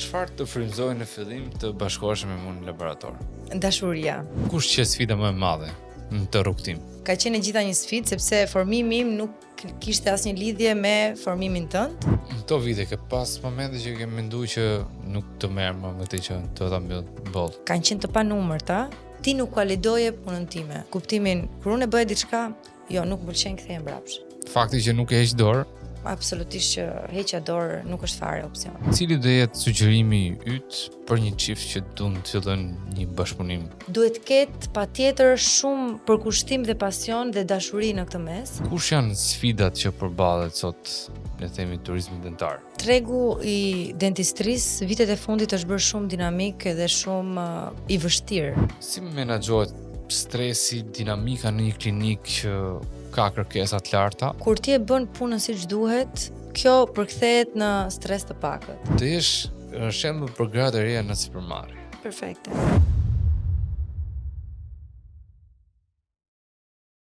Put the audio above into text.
Çfarë të frymëzoi në fillim të bashkohesh me mua në laborator? Dashuria. Kush qe sfida më e madhe në këtë rrugëtim? Ka qenë e gjitha një sfidë sepse formimi im nuk kishte asnjë lidhje me formimin tënd. Në këto vite ke pas momente që ke menduar që nuk të merr më me këtë që do ta mbyll boll. Kanë qenë të panumërta. Ti nuk validoje punën time. Kuptimin, kur unë e bëja diçka, jo, nuk më pëlqen kthehem mbrapsht. Fakti që nuk e heq dorë, Absolutisht që heqja dorë nuk është fare opsion. Cili do jetë sugjerimi yt për një çift që duan të fillojnë një bashkëpunim? Duhet të ketë patjetër shumë përkushtim dhe pasion dhe dashuri në këtë mes. Kush janë sfidat që përballet sot, le të themi, turizmi dentar? Tregu i dentistrisë vitet e fundit është bërë shumë dinamik dhe shumë uh, i vështirë. Si menaxhohet stresi, dinamika në një klinikë që ka kërkesa të larta? Kur ti e bën punën siç duhet, kjo përkthehet në stres të pakët. Të jesh shembull për gratë e reja në sipërmarrje. Perfekte.